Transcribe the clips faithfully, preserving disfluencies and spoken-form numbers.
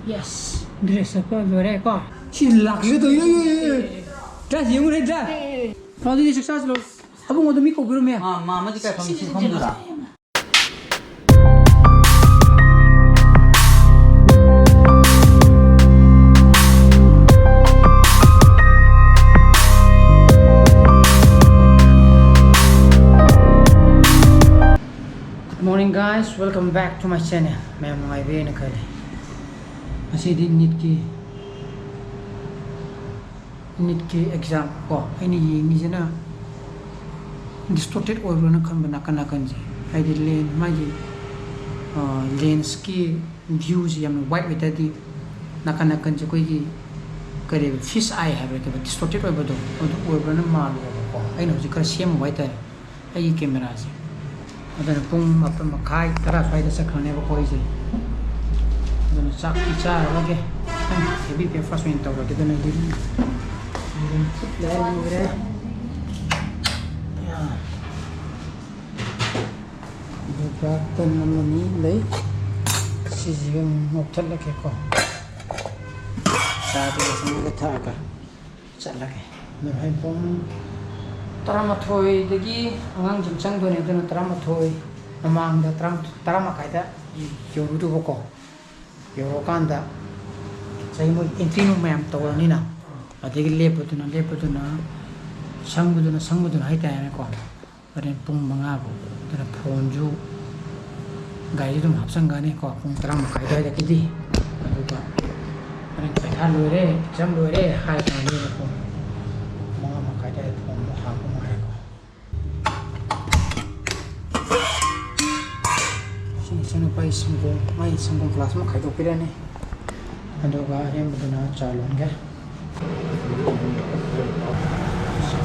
Yes, dress up ꯂꯣꯏꯔꯦ ꯀꯣ꯫ ꯁꯤ ꯂꯥꯛꯁꯤꯒ ꯇꯧ, ꯌꯦ, ꯌꯦ, ꯌꯦ, ꯌꯦ꯫ Dress ꯌꯦꯡꯉꯨꯔꯦ, dress꯫ ꯑꯣ, ꯑꯗꯨꯗꯤ ꯆꯥꯛ ꯆꯥꯔꯁꯤ ꯂꯥꯛꯑꯣ꯫ ꯑꯕꯨꯡꯉꯣ, ꯑꯗꯨ ꯃꯤ ꯀꯧꯕꯤꯔꯝꯃꯦ꯫ ꯃꯥ, ꯃꯥ ꯑꯃꯗꯤ ꯀꯥꯏ ꯐꯝꯃꯤ? ꯁꯤ ꯐꯝꯗꯣꯏꯔꯥ? Good morning, guys, welcome back to my channel. ꯃꯌꯥꯝ ꯅꯨꯡꯉꯥꯏꯕꯤꯔꯦꯅ ꯈꯜꯂꯤ꯫ ꯉꯁꯤꯗꯤ NEETꯀꯤ, NEETꯀꯤ exam ꯀꯣ, ꯑꯩꯅ ꯌꯦꯡꯉꯤꯁꯤꯅ distorted ꯑꯣꯏꯕ꯭ꯔꯣꯅ ꯈꯟꯕ ꯅꯥꯀꯟ ꯅꯥꯀꯟꯁꯦ, ꯍꯥꯏꯗꯤ lens, ꯃꯥꯒꯤ, ꯑ, lensꯀꯤ viewꯁꯦ ꯌꯥꯝꯅ wide ꯑꯣꯏꯇꯥꯔꯗꯤ ꯅꯥꯀꯟ ꯅꯥꯀꯟꯁꯦ ꯑꯩꯈꯣꯏꯒꯤ ꯀꯔꯤ fish eye ꯍꯥꯏꯕ꯭ꯔꯥ, ꯀꯩꯕ, distorted ꯑꯣꯏꯕꯗꯣ, ꯑꯗꯨ ꯑꯣꯏꯕ꯭ꯔꯥꯅ ꯃꯥꯜꯂꯨꯔꯕꯀꯣ꯫ ꯑꯩꯅ ꯍꯧꯖꯤꯛ ꯈꯔ ꯁꯦꯝꯃꯨꯕ ꯍꯥꯏꯇꯥꯔꯦ ꯑꯩꯒꯤ cameraꯁꯦ꯫ ꯑꯗꯨꯅ ꯄꯨꯡ ꯃꯥꯄꯟ ꯃꯈꯥꯏ, ꯇꯔꯥ ꯁ꯭ꯋꯥꯏꯗ ꯆꯠꯈ꯭ꯔꯅꯦꯕꯀꯣ ꯑꯩꯁꯦ꯫ ꯑꯗꯨꯅ ꯆꯥꯛꯇꯤ ꯆꯥꯔꯔꯣꯏꯒꯦ, ꯈꯤꯇꯪ heavy breakfast ꯑꯣꯏꯅ ꯇꯧꯔꯒꯦ꯫ ꯑꯗꯨꯅ ꯌꯦꯔꯨꯝ, ꯌꯦꯔꯨꯝ ꯐꯨꯠꯂꯦ, ꯂꯣꯏꯔꯦ꯫ ꯌꯥ꯫ ꯑꯗꯨꯒ ꯇꯟ ꯑꯃꯅꯤ ꯂꯩ, ꯁꯤꯁꯤꯒ ꯑꯃꯨꯛ ꯉꯧꯊꯠꯂꯒꯦꯀꯣ꯫ ꯆꯥꯗꯨꯒ ꯁꯨꯝ ꯊꯛꯑꯒ ꯆꯠꯂꯒꯦ꯫ ꯑꯗꯨ ꯍꯣꯔꯦꯟ ꯄꯨꯡ ꯇꯔꯥꯃꯥꯊꯣꯏꯗꯒꯤ ꯑꯉꯥꯡꯁꯤꯡ ꯆꯪꯗꯣꯏꯅꯦ, ꯑꯗꯨꯅ ꯇꯔꯥꯃꯥꯊꯣꯏ ꯃꯃꯥꯡꯗ, ꯇꯔꯥ, ꯇꯔꯥ ꯃꯈꯥꯏꯗ ꯌꯧꯔꯨꯗꯧꯕꯀꯣ꯫ ꯌꯧꯔꯀꯥꯟꯗ ꯉꯁꯥꯏ ꯃꯣꯏ entry ꯅꯨꯡ ꯃꯌꯥꯝ ꯇꯧꯔꯅꯤꯅ, ꯑꯗꯒꯤ ꯂꯦꯞꯄꯗꯨꯅ, ꯂꯦꯞꯄꯗꯨꯅ, ꯁꯪꯕꯗꯨꯅ, ꯁꯪꯕꯗꯨꯅ ꯍꯥꯏꯇꯥꯔꯦꯅꯦꯀꯣ꯫ ꯍꯣꯔꯦꯟ ꯄꯨꯡ ꯃꯉꯥ ꯐꯥꯎ꯫ ꯑꯗꯨꯅ phoneꯁꯨ ꯒꯥꯔꯤꯗ ꯑꯗꯨꯝ ꯍꯥꯞꯆꯟꯒꯅꯤꯀꯣ, ꯄꯨꯡ ꯇꯔꯥ ꯃꯈꯥꯏ ꯑꯗꯨꯋꯥꯏꯗꯒꯤꯗꯤ꯫ ꯑꯗꯨꯒ ꯍꯣꯔꯦꯟ ꯄꯩꯈꯥ ꯂꯣꯏꯔꯦ, exam ꯂꯣꯏꯔꯦ ꯍꯥꯏꯔ ꯀꯥꯟꯗ ꯄꯨꯡ ꯃꯉꯥ ꯃꯈꯥꯏ ꯑꯗꯨꯋꯥꯏꯗ phoneꯗꯣ ꯍꯥꯞꯄ ꯃꯥꯜꯂꯦꯀꯣ꯫ ꯁꯤ ꯏꯆꯟꯅꯨꯄꯥꯒꯤ ꯁꯪꯒꯣꯝ, ꯃꯥꯒꯤ ꯁꯪꯒꯣꯝ glass ꯑꯃ ꯈꯥꯏꯗꯣꯛꯄꯤꯔꯅꯤ꯫ ꯑꯗꯨꯒ ꯑꯔꯦꯝꯕꯗꯨꯅ ꯆꯥ ꯂꯣꯟꯒꯦ꯫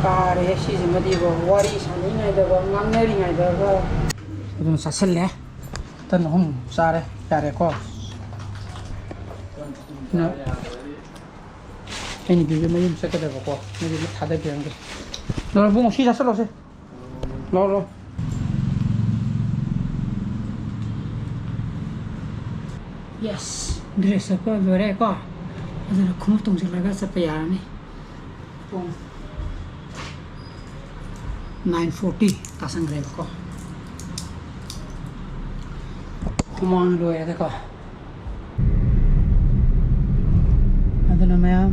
ꯀꯥꯔꯦ ꯁꯤꯁꯤꯃꯗꯤꯕꯣ, ꯋꯥꯔꯤ ꯁꯥꯟꯅꯔꯤꯉꯩꯗꯕ, ꯉꯥꯡꯅꯔꯤꯉꯩꯗꯕ꯫ ꯑꯗꯨꯝ ꯆꯥꯁꯤꯜꯂꯦ꯫ ꯇꯟ ꯑꯍꯨꯝ ꯆꯥꯔꯦ, ꯌꯥꯔꯦꯀꯣ꯫ ꯑꯗꯨꯅ ꯑꯩ ꯅꯨꯄꯤꯁꯦ ꯃꯌꯨꯝ ꯆꯠꯀꯗꯕꯀꯣ, ꯃꯌꯨꯝꯗ ꯊꯥꯗꯕꯤꯔꯝꯒꯦ꯫ ꯂꯧꯔꯣ, ꯏꯕꯨꯡꯉꯣ, ꯁꯤ ꯆꯥꯁꯤꯜꯂꯣꯁꯦ꯫ ꯂꯧꯔꯣ꯫ Yes, dress up ꯂꯣꯏꯔꯦꯀꯣ꯫ ꯑꯗꯨꯅ ꯈꯣꯡꯎꯞ ꯇꯣꯡꯁꯤꯜꯂꯒ ꯆꯠꯄ ꯌꯥꯔꯅꯤ꯫ ꯄꯨꯡ nine forty ꯇꯥꯁꯟꯈ꯭ꯔꯦꯕꯀꯣ꯫ ꯍꯨꯃꯥꯡꯅ ꯂꯣꯏꯔꯦꯗꯀꯣ꯫ ꯑꯗꯨꯅ ꯃꯌꯥꯝ,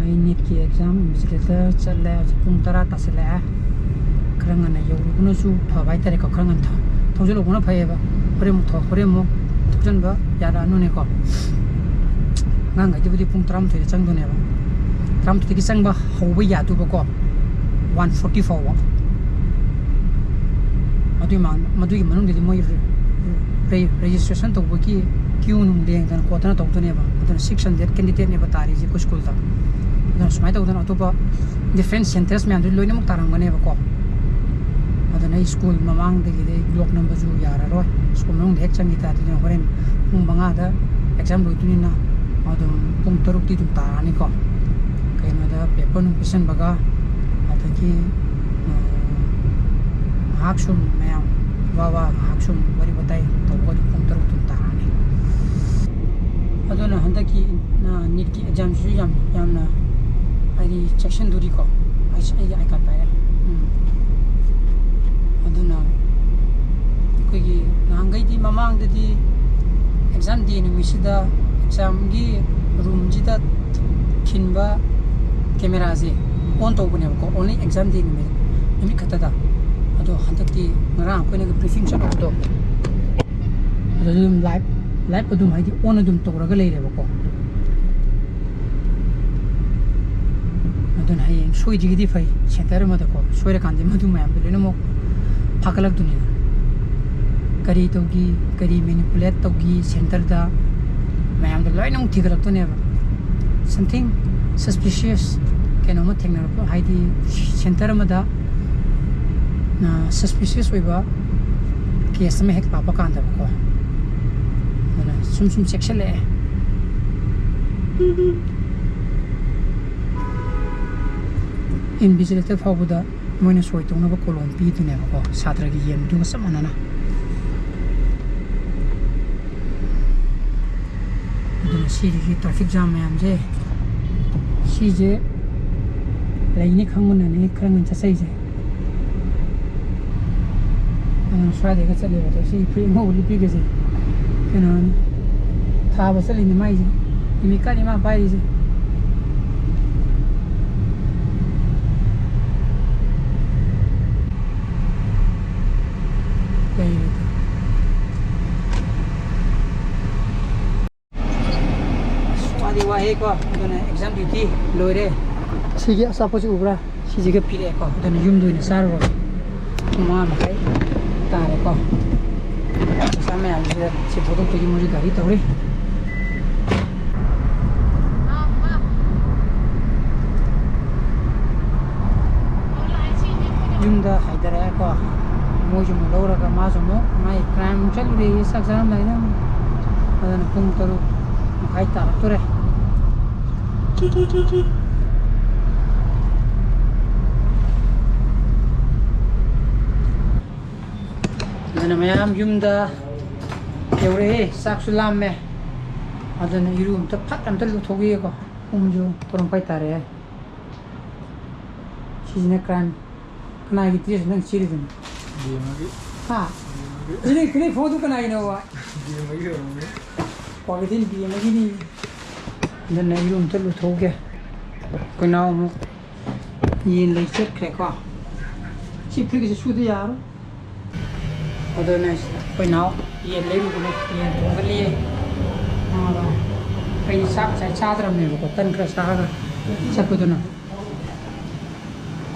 ꯑꯩ ꯅꯤꯠꯀꯤ ꯑꯦꯛꯖꯥꯝ ꯏꯟꯚꯤꯖꯤꯂꯦꯇꯔ ꯆꯠꯂꯦ꯫ ꯍꯧꯖꯤꯛ ꯄꯨꯡ ꯇꯔꯥ ꯇꯥꯁꯤꯜꯂꯛꯑꯦ꯫ ꯈꯔ ꯉꯟꯅ ꯌꯧꯔꯨꯕꯅꯁꯨ ꯐꯕ ꯍꯥꯏꯇꯥꯔꯦꯀꯣ꯫ ꯈꯔ ꯉꯟꯅ ꯊꯧ-, ꯊꯧꯖꯤꯜꯍꯧꯕꯅ ꯐꯩꯌꯦꯕ꯫ ꯍꯣꯔꯦꯟ ꯑꯃꯨꯛ ꯊꯧ-, ꯍꯣꯔꯦꯟ ꯑꯃꯨꯛ ꯊꯧꯖꯤꯟꯕ ꯌꯥꯔꯛꯑꯅꯨꯅꯦꯀꯣ꯫ ꯑꯉꯥꯡꯈꯩꯗꯨꯕꯨꯗꯤ ꯄꯨꯡ ꯇꯔꯥꯃꯥꯊꯣꯏꯗ ꯆꯪꯗꯣꯏꯅꯦꯕ꯫ ꯇꯔꯥꯃꯥꯊꯣꯏꯗꯒꯤ ꯆꯪꯕ ꯍꯧꯕ ꯌꯥꯗꯨꯕꯀꯣ, one forty ꯐꯥꯎꯕ꯫ ꯑꯗꯨꯒꯤ ꯃꯥꯡ-, ꯃꯗꯨꯒꯤ ꯃꯅꯨꯡꯗꯗꯤ ꯃꯣꯏ ꯔꯦ-, ꯔꯦ-, ꯔꯦꯖꯤꯁꯇ꯭ꯔꯦꯁꯟ ꯇꯧꯕꯒꯤ ꯀ꯭ꯌꯨ ꯅꯨꯡ ꯂꯦꯡꯗꯅ ꯈꯣꯠꯇꯅ ꯇꯧꯗꯣꯏꯅꯦꯕ꯫ ꯑꯗꯨꯅ six hundred ꯀꯦꯟꯗꯤꯗꯦꯠꯅꯦꯕ ꯇꯥꯔꯤꯁꯦ ꯑꯩꯈꯣꯏ ꯁ꯭ꯀꯨꯜꯗ꯫ ꯑꯗꯨꯅ ꯁꯨꯃꯥꯏꯅ ꯇꯧꯗꯅ ꯑꯇꯣꯞꯄ ꯗꯤꯐ꯭ꯔꯦꯟ ꯁꯦꯟꯇꯔꯁ ꯃꯌꯥꯝꯗꯨ ꯂꯣꯏꯅꯃꯛ ꯇꯥꯔꯝꯒꯅꯦꯕꯀꯣ꯫ ꯑꯗꯨꯅ ꯑꯩ ꯁ꯭ꯀꯨꯜ ꯃꯃꯥꯡꯗꯒꯤꯗꯤ ꯑꯩ ꯕ꯭ꯂꯣꯛ ꯅꯝꯕꯁꯨ ꯌꯥꯔꯔꯣꯏ꯫ ꯁ꯭ꯀꯨꯜ ꯃꯅꯨꯡꯗ ꯍꯦꯛ ꯆꯪꯈꯤ ꯇꯥꯔꯗꯤ ꯑꯗꯨꯅ ꯍꯣꯔꯦꯟ ꯄꯨꯡ ꯃꯉꯥꯗ ꯑꯦꯛꯖꯥꯝ ꯂꯣꯏꯗꯣꯏꯅꯤꯅ ꯑꯗꯨꯝ ꯄꯨꯡ ꯇꯔꯨꯛꯇꯤ ꯑꯗꯨꯝ ꯇꯥꯔꯅꯤꯀꯣ꯫ ꯀꯩꯅꯣꯗ ꯄꯦꯄꯔ ꯅꯨꯡ ꯄꯤꯁꯟꯕꯒ, ꯑꯗꯒꯤ, ꯑ, ꯉꯥꯏꯍꯥꯛ ꯁꯨꯝ ꯃꯌꯥꯝ ꯋꯥ ꯋꯥ ꯉꯥꯏꯍꯥꯛ ꯁꯨꯝ ꯋꯥꯔꯤ ꯋꯥꯇꯥꯏ ꯇꯧꯕ ꯑꯗꯨꯝ ꯄꯨꯡ ꯇꯔꯨꯛ ꯑꯗꯨꯝ ꯇꯥꯔꯅꯤ꯫ ꯑꯗꯨꯅ ꯍꯟꯗꯛꯀꯤ, ꯑ, ꯅꯤꯠꯀꯤ ꯑꯦꯛꯖꯥꯝꯁꯤꯁꯨ ꯌꯥꯝ, ꯌꯥꯝꯅ ꯍꯥꯏꯗꯤ ꯆꯦꯛꯁꯤꯟꯗꯣꯔꯤꯀꯣ꯫ ꯑꯩꯁ-, ꯑꯩꯒꯤ ꯑꯥꯏ ꯀꯥꯔꯗ ꯄꯥꯏꯔꯦ꯫ ꯎꯝ꯫ ꯑꯗꯨꯅ ꯑꯩꯈꯣꯏꯒꯤ ꯅꯍꯥꯟꯈꯩꯗꯤ, ꯃꯃꯥꯡꯗꯗꯤ ꯑꯦꯛꯖꯥꯝ ꯗꯦ ꯅꯨꯃꯤꯠꯁꯤꯗ ꯑꯦꯛꯖꯥꯝꯒꯤ ꯔꯨꯝꯁꯤꯗ ꯈꯤꯟꯕ ꯀꯦꯃꯦꯔꯥꯁꯦ ꯑꯣꯟ ꯇꯧꯕꯅꯦꯕꯀꯣ, only exam day ꯅꯨꯃꯤꯠ, ꯅꯨꯃꯤꯠ ꯈꯛꯇꯗ꯫ ꯑꯗꯣ ꯍꯟꯗꯛꯇꯤ ꯉꯔꯥꯡ ꯑꯩꯈꯣꯏꯅ ꯕ꯭ꯔꯤꯐꯤꯡ ꯆꯠꯂꯨꯕꯗꯣ, ꯑꯗꯨꯗ ꯑꯗꯨꯝ ꯂꯥꯏꯚ, ꯂꯥꯏꯚ ꯑꯗꯨꯝ, ꯍꯥꯏꯗꯤ ꯑꯣꯟ ꯑꯗꯨꯝ ꯇꯧꯔꯒ ꯂꯩꯔꯦꯕꯀꯣ꯫ ꯑꯗꯨꯅ ꯍꯌꯦꯡ ꯁꯣꯏꯗ꯭ꯔꯤꯒꯩꯗꯤ ꯐꯩ, ꯁꯦꯟꯇꯔ ꯑꯃꯗꯀꯣ ꯁꯣꯏꯔꯀꯥꯟꯗꯤ ꯃꯗꯨ ꯃꯌꯥꯝꯗꯣ ꯂꯣꯏꯅꯃꯛ ꯐꯥꯒꯠꯂꯛꯇꯣꯏꯅꯤ꯫ ꯀꯔꯤ ꯇꯧꯈꯤ, ꯀꯔꯤ ꯃꯦꯅꯤꯄꯨꯂꯦꯠ ꯇꯧꯈꯤ ꯁꯦꯟꯇꯔꯗ, ꯃꯌꯥꯝꯗꯣ ꯂꯣꯏꯅꯃꯛ ꯊꯤꯒꯠꯂꯛꯇꯣꯏꯅꯦꯕ꯫ Something suspicious ꯀꯩꯅꯣꯝꯃ ꯊꯦꯡꯅꯔꯛꯄ, ꯍꯥꯏꯗꯤ ꯁꯦꯟꯇꯔ ꯑꯃꯗ, ꯑ, suspicious ꯑꯣꯏꯕ ꯀꯦꯁ ꯑꯃ ꯍꯦꯛ ꯂꯥꯛꯄ ꯀꯥꯟꯗꯕꯀꯣ꯫ ꯑꯗꯨꯅ ꯁꯨꯝ ꯁꯨꯝ ꯆꯦꯛꯁꯤꯜꯂꯛꯑꯦ꯫ ꯏꯟꯚꯤꯖꯤꯂꯦꯇꯔ ꯐꯥꯎꯕꯗ ꯃꯣꯏꯅ ꯁꯣꯏ ꯇꯧꯅꯕ ꯀꯣꯂꯣꯝ ꯄꯤꯗꯣꯏꯅꯦꯕꯀꯣ, ꯁꯥꯇ꯭ꯔꯒꯤ ꯌꯦꯟꯗꯨꯒ ꯆꯞ ꯃꯥꯟꯅꯅ꯫ ꯁꯤꯗꯒꯤ traffic jam ꯃꯌꯥꯝꯁꯦ, ꯁꯤꯁꯦ ꯂꯩꯅꯤ ꯈꯪꯕꯅꯅꯦ ꯈꯔ ꯉꯟꯅ ꯆꯠꯆꯩꯁꯦ꯫ ꯑꯗꯨꯅ ꯁ꯭ꯋꯥꯏꯗꯩꯒ ꯆꯠꯂꯦꯕ꯫ ꯑꯗꯣ ꯁꯤ ꯐꯨꯔꯤꯠ ꯑꯉꯧꯕ ꯂꯤꯠꯄꯤꯒꯁꯦ ꯀꯩꯅꯣꯅꯤ, ꯊꯥꯕ ꯆꯠꯂꯤꯅꯤ ꯃꯥꯏꯁꯦ꯫ ꯅꯨꯃꯤꯠ ꯀꯥꯅꯤ ꯃꯥ ꯄꯥꯏꯔꯤꯁꯦ꯫ ꯂꯩꯔꯦ꯫ ꯑꯁ, ꯋꯥꯗꯤ ꯋꯥꯍꯦꯀꯣ꯫ ꯑꯗꯨꯅ exam duty ꯂꯣꯏꯔꯦ꯫ ꯁꯤꯒꯤ ꯑꯆꯥꯄꯣꯠꯁꯤ ꯎꯕ꯭ꯔꯥ? ꯁꯤꯁꯤꯒ ꯄꯤꯔꯛꯑꯦꯀꯣ꯫ ꯑꯗꯨꯅ ꯌꯨꯝꯗ ꯑꯣꯏꯅ ꯆꯥꯔꯨꯔꯒꯦ꯫ ꯄꯨꯡ ꯃꯉꯥ ꯃꯈꯥꯏ ꯇꯥꯔꯦꯀꯣ꯫ ꯄꯩꯁꯥ ꯃꯌꯥꯝꯁꯤꯗ ꯁꯤ ꯊꯧꯗꯣꯛꯇꯒꯤ ꯃꯣꯏꯁꯨ ꯒꯥꯔꯤ ꯇꯧꯔꯤ꯫ ꯌꯨꯝꯗ ꯍꯥꯏꯊꯔꯛꯑꯦꯀꯣ꯫ ꯃꯣꯏꯁꯨ ꯑꯃꯨꯛ ꯂꯧꯔꯒ ꯃꯥꯁꯨ ꯑꯃꯨꯛ ꯃꯥꯏ crime ꯑꯃꯨꯛ ꯆꯠꯂꯨꯔꯦꯌꯦ ꯆꯥꯛ ꯆꯥꯔꯝꯗꯥꯏꯗ ꯑꯃꯨꯛ꯫ ꯑꯗꯨꯅ ꯄꯨꯡ ꯇꯔꯨꯛ ꯃꯈꯥꯏ ꯇꯥꯔꯛꯇꯣꯔꯦ꯫ ꯑꯗꯨꯅ ꯃꯌꯥꯝ ꯌꯨꯝꯗ ꯌꯧꯔꯛꯑꯦ, ꯆꯥꯛꯁꯨ ꯂꯥꯝꯃꯦ꯫ ꯑꯗꯨꯅ ꯏꯔꯨ ꯑꯝꯇ ꯐꯠ ꯑꯝꯇ ꯂꯨꯊꯣꯛꯈꯤꯒꯦꯀꯣ꯫ ꯄꯨꯡꯁꯨ ꯇꯔꯨꯛ ꯃꯈꯥꯏ ꯇꯥꯔꯛꯑꯦ꯫ ꯁꯤꯁꯤꯅ crime꯫ ꯀꯅꯥꯒꯤ dress ꯅꯪ ꯆꯦꯜꯂꯤꯗꯨꯅꯣ? ꯕꯦꯝꯃꯒꯤ꯫ ꯍꯥ? ꯕꯦꯝꯃꯒꯤ꯫ ꯁꯤꯅꯦ, ꯁꯤꯅꯦ ꯐꯣꯟꯗꯨ ꯀꯅꯥꯒꯤꯅꯣꯕ? ꯕꯦꯝꯃꯒꯤ ꯑꯣꯏꯔꯝꯒꯅꯤ꯫ ꯄꯣꯀꯦꯠꯇꯤꯟ ꯕꯦꯝꯃꯒꯤꯅꯤ꯫ ꯑꯗꯨꯅ ꯏꯔꯨ ꯑꯝꯇ ꯂꯨꯊꯣꯛꯎꯒꯦ꯫ ꯑꯩꯈꯣꯏ ꯅꯥꯎ ꯑꯃꯨꯛ ꯌꯦꯟ ꯂꯩ ꯆꯠꯈ꯭ꯔꯦꯀꯣ꯫ ꯁꯤ ꯐꯨꯔꯤꯠꯁꯦ ꯁꯨꯗ ꯌꯥꯔꯣꯏ꯫ ꯑꯗꯨꯅ ꯑꯩꯈꯣꯏ ꯅꯥꯎ ꯌꯦꯟ ꯂꯩꯔꯨꯕꯅꯦ, ꯌꯦꯟ ꯊꯣꯡꯒꯠꯂꯤꯌꯦ꯫ ꯑꯥ, ꯑꯩ ꯆꯥꯛ ꯉꯁꯥꯏ ꯆꯥꯗ꯭ꯔꯕꯅꯦꯕꯀꯣ, ꯇꯟ ꯈꯔ ꯆꯥꯔꯒ ꯆꯠꯄꯗꯨꯅ꯫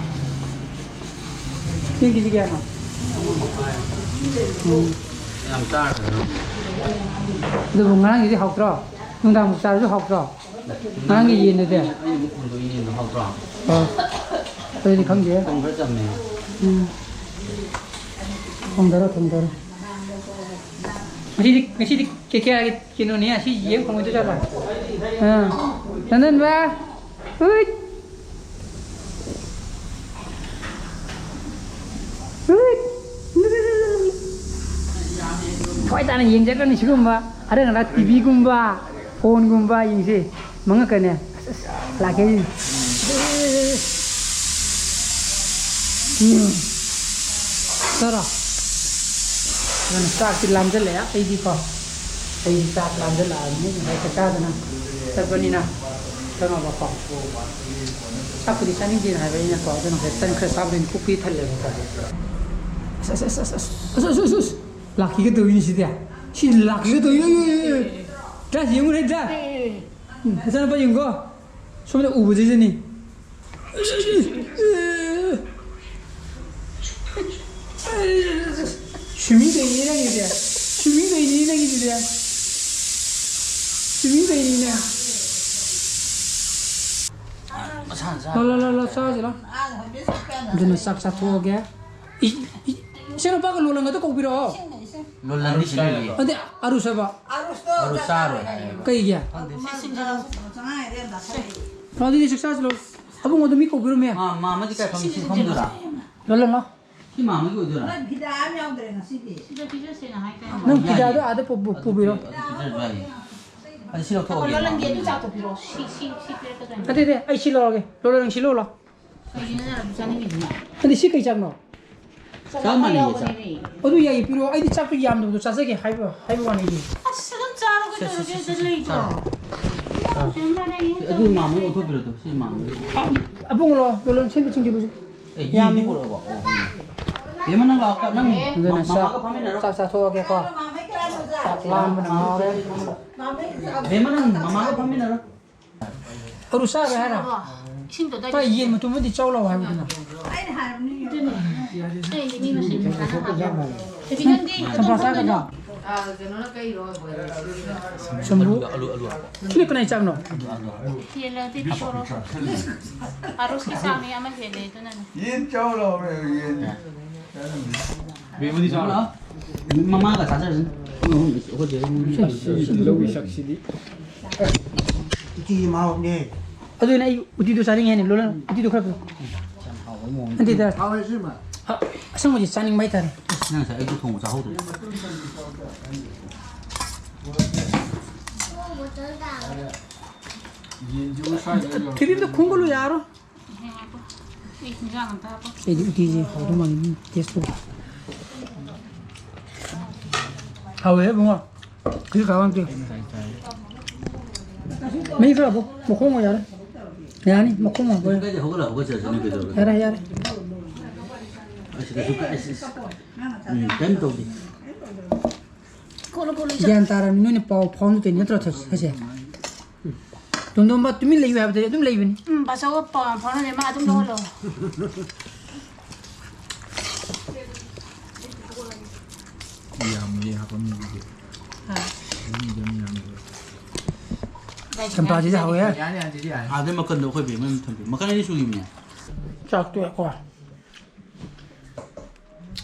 ꯆꯦꯡ ꯀꯦꯖꯤ ꯀꯌꯥꯅꯣ? ꯎꯝ꯫ ꯌꯥꯝ ꯆꯥꯔꯒ꯫ ꯑꯗꯨꯕꯨ ꯉꯔꯥꯡꯒꯤꯗꯤ ꯍꯥꯎꯇ꯭ꯔꯣ? ꯅꯨꯡꯗꯥꯡꯃꯨꯛ ꯆꯥꯔꯁꯨ ꯍꯥꯎꯇ꯭ꯔꯣ? ꯉꯔꯥꯡꯒꯤ ꯌꯦꯟꯗꯨꯗꯤ? ꯑꯩꯅ ꯑꯃꯨꯛ ꯀꯣꯟꯗꯣꯛꯏ ꯌꯦꯟꯗꯣ ꯍꯥꯎꯇ꯭ꯔꯣ? ꯑꯣ꯫ ꯑꯗꯨꯗꯤ ꯈꯪꯗꯦ꯫ ꯊꯨꯝ ꯈꯔ ꯆꯝꯃꯦ꯫ ꯎꯝ꯫ ꯊꯣꯡꯗꯔꯣ, ꯊꯣꯡꯗꯔꯣ꯫ ꯉꯁꯤꯗꯤ, ꯉꯁꯤꯗꯤ ꯀꯦ ꯀꯦ ꯑꯥꯔꯒꯤ ꯀꯩꯅꯣꯅꯦ, ꯑꯁꯤ ꯌꯦꯡ ꯐꯪꯉꯣꯏꯗꯣꯏ ꯖꯥꯠꯂꯣ? ꯑꯥ꯫ ꯅꯟꯗꯟꯕ! ꯍꯨꯏꯠ! ꯍꯨꯏꯠ! ꯊꯋꯥꯏ ꯇꯥꯅ ꯌꯦꯡꯖꯒꯅꯤ ꯁꯤꯒꯨꯝꯕ ꯑꯔꯪ ꯑꯔꯥꯛ ꯇꯤꯚꯤꯒꯨꯝꯕ꯫ ꯐꯣꯟꯒꯨꯝꯕ ꯌꯦꯡꯁꯤ꯫ ꯃꯉꯛꯀꯅꯦ꯫ ꯑꯁ, ꯑꯁ, ꯂꯥꯛꯀꯦ꯫ ꯎꯝ꯫ ꯆꯥꯔꯣ꯫ ꯑꯗꯨꯅ ꯆꯥꯛꯇꯤ ꯂꯥꯝꯖꯜꯂꯛꯑꯦ ꯑꯩꯗꯤꯀꯣ꯫ ꯑꯩꯗꯤ ꯆꯥꯛ ꯂꯥꯝꯖꯜꯂꯛꯑꯕꯅꯤ꯫ ꯉꯁꯥꯏ ꯆꯥꯛ ꯆꯥꯗꯅ ꯆꯠꯄꯅꯤꯅ꯫ ꯆꯪꯉꯕꯀꯣ꯫ ꯆꯥꯛꯄꯨꯗꯤ ꯆꯥꯅꯤꯡꯗꯦꯅ ꯍꯥꯏꯕ ꯑꯩꯅꯀꯣ꯫ ꯑꯗꯨꯅ ꯉꯁꯥꯏ ꯇꯟ ꯈꯔ ꯆꯥꯕꯗꯩꯅ ꯄꯨꯛ ꯄꯤꯛ ꯊꯜꯂꯦꯕꯀꯣ꯫ ꯑꯁ, ꯑꯁ, ꯑꯁ꯫ ꯂꯥꯛꯈꯤꯒꯗꯧꯔꯤꯅꯤ ꯁꯤꯗꯤ꯫ ꯁꯤ ꯂꯥꯛꯈꯤꯒꯗꯧꯔꯤ꯫ ꯑꯦ, ꯑꯦ, ꯑꯦ, ꯑꯦ꯫ ꯗ꯭ꯔꯦꯁ ꯌꯦꯡꯉꯨꯅꯦ, ꯗ꯭ꯔꯦꯁ꯫ ꯑꯦ, ꯑꯦ, ꯑꯦ꯫ ꯎꯝ, ꯅꯆꯥꯅꯨꯄꯥ ꯌꯦꯡꯉꯨꯀꯣ꯫ ꯁꯣꯝꯗ ꯎꯕꯁꯤꯗꯅꯤ꯫ Swimming ꯇꯧꯔꯤꯅꯦ ꯅꯪꯒꯤꯁꯦ꯫ Swimming ꯇꯧꯔꯤꯅꯦ ꯅꯪꯒꯤꯁꯤꯗꯤ꯫ Swimming ꯇꯧꯔꯤꯅꯤꯅꯦ꯫ ꯃꯁꯥꯅ ꯆꯥ-, ꯂꯥꯎ, ꯂꯥꯎ, ꯂꯥꯎ, ꯂꯥꯎ, ꯆꯥꯔꯁꯤ ꯂꯥꯎ꯫ ꯑꯗꯨꯅ ꯆꯥꯛ ꯆꯥꯊꯣꯛꯑꯒꯦ꯫ E-, E-, ꯏꯆꯥꯅꯨꯄꯥꯒ ꯂꯣꯂꯪꯒꯗꯣ ꯀꯧꯕꯤꯔꯛꯑꯣ꯫ ꯂꯣꯂꯪꯗꯤ ꯁꯤꯗ ꯂꯩꯌꯦ꯫ ꯑꯗꯨꯗꯤ ꯑꯔꯨꯁ ꯍꯥꯏꯕ꯫ ꯑꯔꯨꯁ ꯆꯥꯔꯣꯏ ꯍꯥꯏꯌꯦ꯫ ꯀꯩꯒꯤ? ꯈꯪꯗꯦ꯫ ꯑꯗꯨꯗꯤ ꯆꯥꯛ ꯆꯥꯔꯁꯤ ꯂꯣ꯫ ꯑꯕꯨꯡ ꯑꯗꯨ ꯃꯤ ꯀꯧꯕꯤꯔꯝꯃꯦ꯫ ꯃꯥ, ꯃꯥ ꯑꯃꯗꯤ ꯀꯥꯏ ꯐꯝ-, ꯁꯤ ꯐꯝꯗꯣꯏꯔꯥ? ꯂꯣꯂꯪ ꯂꯥꯎ꯫ ꯁꯤ ꯃꯥ ꯑꯃꯒꯤ ꯑꯣꯏꯗꯣꯏꯔꯥ? ꯅꯪ ꯐꯤꯗꯥ ꯑꯃ ꯌꯥꯎꯗ꯭ꯔꯦ ꯉꯁꯤꯗꯤ꯫ ꯁꯤꯗ ꯄꯤꯖꯁꯦꯅ ꯍꯥꯏ ꯇꯥꯏꯅꯦ꯫ ꯅꯪ ꯐꯤꯗꯥꯗꯣ ꯑꯗꯨ ꯑꯥꯗ ꯄꯨ-, ꯄꯨ-, ꯑꯗꯨ ꯄꯨꯕꯤꯔꯣ꯫ ꯄꯤ-, ꯑꯗꯨ ꯄꯤꯖꯔꯁꯨ ꯌꯥꯏꯌꯦ꯫ ꯑꯗꯨ ꯁꯤ ꯂꯧꯊꯣꯛꯑꯒꯦ꯫ ꯂꯣꯂꯪꯒꯤ ꯑꯗꯨ ꯆꯥꯛꯇꯣ ꯄꯤꯔꯛꯑꯣ꯫ ꯁꯤ, ꯁꯤ, ꯁꯤ ꯄꯤꯔꯛꯀꯗꯣꯏꯅꯦ꯫ ꯅꯠꯇꯦ, ꯅꯠꯇꯦ, ꯑꯩ ꯁꯤ ꯂꯧꯔꯒꯦ꯫ ꯂꯣꯂꯪ ꯁꯤ ꯂꯧ ꯂꯥꯎ꯫ ꯀꯩꯒꯤꯅꯣ ꯅꯪ ꯑꯗꯨ ꯆꯥꯅꯤꯡꯉꯤꯗꯨꯅ? ꯑꯗꯨ ꯁꯤ ꯀꯩ ꯆꯥꯛꯅꯣ? ꯆꯞ ꯃꯥꯟꯅꯩꯌꯦ, ꯆꯥꯛ꯫ ꯌꯥꯎꯕꯅꯦꯃꯤ꯫ ꯑꯗꯨ ꯌꯥꯏꯌꯦ, ꯄꯤꯔꯛꯑꯣ꯫ ꯑꯩꯗꯤ ꯆꯥꯛꯇꯣ ꯌꯥꯝꯗꯕꯗꯣ ꯆꯥꯖꯒꯦ ꯍꯥꯏꯕ, ꯍꯥꯏꯕ ꯋꯥꯅꯤ ꯑꯩꯗꯤ꯫ ꯑꯁ, ꯑꯗꯨꯝ ꯆꯥꯔꯣ ꯁꯦ, ꯁꯦ, ꯀꯩꯗꯧꯔꯒꯦ? ꯁꯦ, ꯁꯦ, ꯑꯗꯨ ꯂꯩꯇ꯭ꯔꯣ? ꯆꯥꯔꯣ꯫ ꯏꯃꯥ, ꯁꯤ ꯑꯗꯨꯝ ꯃꯥꯟꯅꯩꯌꯦ, ꯑꯗꯨ ꯃꯥꯃꯣ ꯇꯧꯔꯒꯦ꯫ ꯂꯧꯊꯣꯛꯄꯤꯔꯣ, ꯑꯗꯣ, ꯁꯤ ꯃꯥꯃꯣ꯫ ꯑ, ꯑꯕꯨꯡꯉꯣ ꯂꯣ, ꯂꯣꯂꯪ ꯁꯦꯝꯕ ꯆꯤꯡꯈꯤꯕꯁꯦ꯫ ꯑꯦ, ꯌꯥꯝꯃꯤ꯫ ꯌꯦꯟꯗꯤ ꯄꯨꯔꯛꯑꯕꯣ? ꯑꯣ, ꯎꯝ꯫ ꯕꯦꯝꯃ, ꯅꯪ ꯂꯥꯛꯑꯣ, ꯅꯪ ꯑꯗꯨꯅ ꯃ-, ꯆꯥꯛ, ꯃꯃꯥꯒ ꯐꯝꯃꯤꯟꯅꯔꯣ꯫ ꯆꯥꯛ ꯆꯥꯊꯣꯛꯑꯒꯦꯀꯣ꯫ ꯆꯥꯛ ꯂꯥꯝꯕꯅ ꯉꯥꯎꯔꯦ꯫ ꯕꯦꯝꯃ, ꯅꯪ ꯃꯃꯥꯒ ꯐꯝꯃꯤꯟꯅꯔꯣ꯫ ꯑꯔꯨ ꯆꯥꯔꯣꯏ ꯍꯥꯏꯔꯣ? ꯏꯁꯤꯡꯗꯣ ꯑꯗꯥꯏꯗ ꯇꯥ, ꯌꯦꯟ ꯃꯇꯨꯝ ꯑꯃꯗꯤ ꯆꯥꯎ ꯂꯥꯎ ꯍꯥꯏꯕꯗꯨꯅ꯫ ꯑꯗꯨꯅꯦ꯫ ꯑꯩꯗꯤ ꯃꯤ ꯃꯁꯤꯡ ꯆꯝꯄ꯭ꯔꯥ ꯆꯥꯒꯗ꯭ꯔꯣ? ꯆꯝꯄ꯭ꯔꯥ ꯆꯥꯒꯗ꯭ꯔꯣ? ꯆꯨꯝꯕ꯭ꯔꯨ? ꯑꯂꯨ, ꯑꯂꯨ, ꯑꯂꯨ꯫ ꯁꯤꯅ ꯀꯅꯥꯏ ꯆꯥꯛꯅꯣ? ꯌꯦꯜꯂꯗꯤ ꯄꯤꯊꯣꯔꯛꯑꯣ꯫ ꯑꯔꯨꯁꯀꯤ ꯆꯥꯛꯅꯤ ꯑꯃ ꯍꯦꯜꯂꯦ ꯑꯗꯨꯅꯅꯦ꯫ ꯌꯦꯟ ꯆꯥꯎ ꯂꯥꯎꯔꯦ, ꯌꯦꯟ꯫ ꯃꯃꯥꯒ ꯆꯥꯖꯔꯁꯅꯨ꯫ ꯑꯩꯈꯣꯏ ꯑꯍꯨꯝ, ꯑꯩꯈꯣꯏ ꯆꯦ ꯑꯍꯨꯝ꯫ ꯂꯧꯒꯤ ꯁꯛꯁꯤꯗꯤ꯫ ꯎꯇꯤ ꯃꯍꯥꯎꯅꯦ꯫ ꯑꯗꯨꯅ ꯑꯩ ꯎꯇꯤꯗꯣ ꯆꯥꯅꯤꯡꯉꯦꯅꯦ, ꯂꯣꯂꯪ, ꯎꯇꯤꯗꯣ ꯈꯔ ꯄꯤꯔꯛꯑꯣ꯫ ꯌꯥꯝ ꯍꯥꯎꯕ ꯃꯑꯣꯡꯅꯤ꯫ ꯅꯠꯇꯦꯗ꯫ ꯍꯥꯎꯋꯦ ꯁꯤꯃ꯫ ꯑ-, ꯑꯁꯪꯕꯁꯦ ꯆꯥꯅꯤꯡꯕ ꯍꯥꯏꯇꯥꯔꯦ꯫ ꯅꯪ ꯉꯁꯥꯏ ꯑꯌꯨꯛꯇ ꯊꯣꯡꯕ ꯆꯥꯍꯧꯗ꯭ꯔꯣ? ꯌꯦꯟꯁꯤꯕꯨ ꯁ꯭ꯋꯥꯏꯗ ꯌꯧꯔꯛꯇ꯭ꯔꯗꯤ ꯈꯤꯇꯪꯗ ꯈꯣꯡꯒꯠꯂꯨ ꯌꯥꯔꯣꯏ꯫ ꯑꯩ ꯍꯤꯟꯖꯥꯡ ꯑꯝꯇ ꯍꯥꯞꯄꯣ꯫ ꯑꯩꯗꯤ ꯎꯇꯤꯁꯦ ꯍꯥꯎꯗꯧ ꯃꯥꯜꯂꯤ, ꯎꯝ, taste ꯇꯧꯒꯦ꯫ ꯍꯥꯎꯋꯦ ꯏꯕꯨꯡꯉꯣ꯫ ꯁꯤ ꯀꯥ ꯋꯥꯟ ꯇꯦ꯫ ꯃꯍꯤ ꯈꯔ ꯍꯥꯞꯄꯣ꯫ ꯃꯈꯣꯡ ꯑꯣꯏ ꯌꯥꯔꯦ꯫ ꯌꯥꯅꯤ, ꯃꯈꯣꯡ ꯍꯥꯞꯄꯣ꯫ ꯀꯥꯏꯗ ꯍꯧꯒꯠꯂ ꯍꯧꯒꯠꯆꯔꯁꯅꯨ ꯀꯩꯗꯧꯔꯒꯦ? ꯌꯥꯔꯦ, ꯌꯥꯔꯦ꯫ ꯑꯁꯤꯗꯁꯨ ꯀ-, ꯑꯁ, ꯑꯁ, ꯎꯝ, ꯀꯩꯝ ꯇꯧꯗꯦ꯫ ꯀꯣꯠꯂꯨ, ꯀꯣꯠꯂꯨ, ꯏꯆꯥ꯫ ꯒ꯭ꯌꯥꯟ ꯇꯥꯔꯕꯅꯤ, ꯅꯣꯏꯅ ꯄꯥꯎ ꯐꯥꯎꯅꯗꯣꯏꯅꯤ ꯅꯠꯇ꯭ꯔꯣ, ꯊ-, ꯊꯁꯦ? ꯇꯣꯟꯗꯣꯝꯕ ꯇꯨꯃꯤꯟ ꯂꯩꯌꯨ ꯍꯥꯏꯕꯗꯤ ꯑꯗꯨꯝ ꯂꯩꯕꯅꯤ꯫ ꯎꯝ, ꯕꯥꯆꯧꯒ ꯄꯥꯎ ꯐꯥꯎꯅꯗꯦ, ꯃꯥ ꯑꯗꯨꯝ ꯂꯧꯍꯜꯂꯣ꯫ ꯌꯥꯝꯃꯦ ꯍꯥꯞꯄꯝꯃꯤꯗꯨꯗꯤ꯫ ꯑꯥ꯫ ꯑꯗꯨꯝ ꯌꯥꯝꯃꯦ꯫ ꯆꯝꯄ꯭ꯔꯥꯁꯤꯗꯤ ꯍꯥꯎꯋꯦ꯫ ꯌꯥꯅꯤ, ꯌꯥꯅꯤ, ꯌꯥꯅꯤ꯫ ꯑꯥꯗꯩ ꯃꯀꯟꯗꯣ ꯑꯩꯈꯣꯏ ꯕꯦꯝꯃ ꯑꯗꯨꯝ ꯊꯝꯕꯤ꯫ ꯃꯀꯟ ꯑꯅꯤ ꯁꯨꯈꯤꯕꯅꯦ꯫ ꯆꯥꯛ ꯇꯣꯛꯑꯦꯀꯣ꯫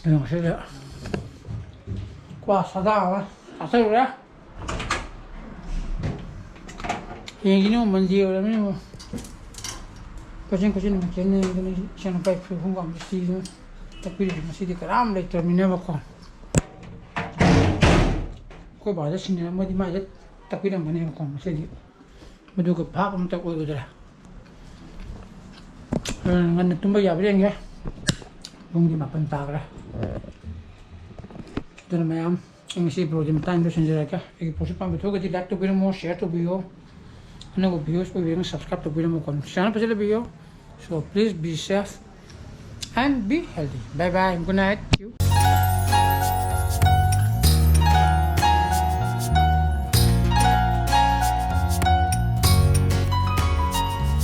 ꯑꯩꯅ ꯉꯁꯤꯗꯤ ꯀ꯭ꯋꯥ ꯁꯥꯗꯥ ꯑꯃ ꯆꯥꯁꯤꯜꯂꯨꯔꯦ꯫ ꯍꯌꯦꯡꯁꯤꯅ ꯑꯃꯨꯛ Monday ꯑꯣꯏꯔꯕꯅꯤꯅ ꯑꯃꯨꯛ ꯀꯣꯆꯤꯡ, ꯀꯣꯆꯤꯡ ꯑꯃꯨꯛ ꯆꯦꯟꯅꯤ꯫ ꯑꯗꯨꯅ ꯏꯆꯥꯅꯨꯄꯥꯒꯤ ꯐꯨꯔꯤꯠ ꯈꯣꯡꯒ꯭ꯔꯥꯎ ꯏꯁꯇ꯭ꯔꯤꯗꯨ ꯇꯛꯄꯤꯔꯤꯁꯦ ꯉꯁꯤꯗꯤ ꯀꯅꯥꯝ ꯂꯩꯇ꯭ꯔꯕꯅꯤꯅꯕꯀꯣ꯫ ꯑꯩꯈꯣꯏ ꯕꯥꯗ ꯁꯤꯟꯅꯔꯝꯃꯗꯤ ꯃꯥꯏꯗ ꯇꯛꯄꯤꯔꯝꯒꯅꯦꯕꯀꯣ ꯉꯁꯤꯗꯤ꯫ ꯃꯗꯨꯒ ꯚꯥꯞ ꯑꯃꯇ ꯑꯣꯏꯔꯨꯗ꯭ꯔꯦ꯫ ꯍꯣꯔꯦꯟ ꯉꯟꯅ ꯇꯨꯝꯕ ꯌꯥꯕ꯭ꯔꯥ ꯌꯦꯡꯒꯦ꯫ ꯄꯨꯡꯗꯤ ꯃꯥꯄꯟ ꯇꯥꯈ꯭ꯔꯦ꯫ ꯑꯗꯨꯅ ꯃꯌꯥꯝ, ꯑꯩ ꯉꯁꯤ vlogꯁꯤ ꯃꯇꯥꯡꯗ ꯂꯣꯏꯁꯤꯟꯖꯔꯒꯦ꯫ ꯑꯩꯒꯤ vlogꯁꯤ ꯄꯥꯝꯕ ꯊꯣꯛꯑꯒꯗꯤ like ꯇꯧꯕꯤꯔꯝꯃꯣ, share ꯇꯧꯕꯤꯌꯣ꯫ ꯑꯅꯧꯕ viewers ꯑꯣꯏꯕꯤꯔꯒꯅ subscribe ꯇꯧꯕꯤꯔꯝꯃꯣꯀꯣ꯫ ꯆꯥꯅ ꯐꯖꯅ ꯂꯩꯕꯤꯌꯣ꯫ So please be safe and be healthy. Bye bye. Good night.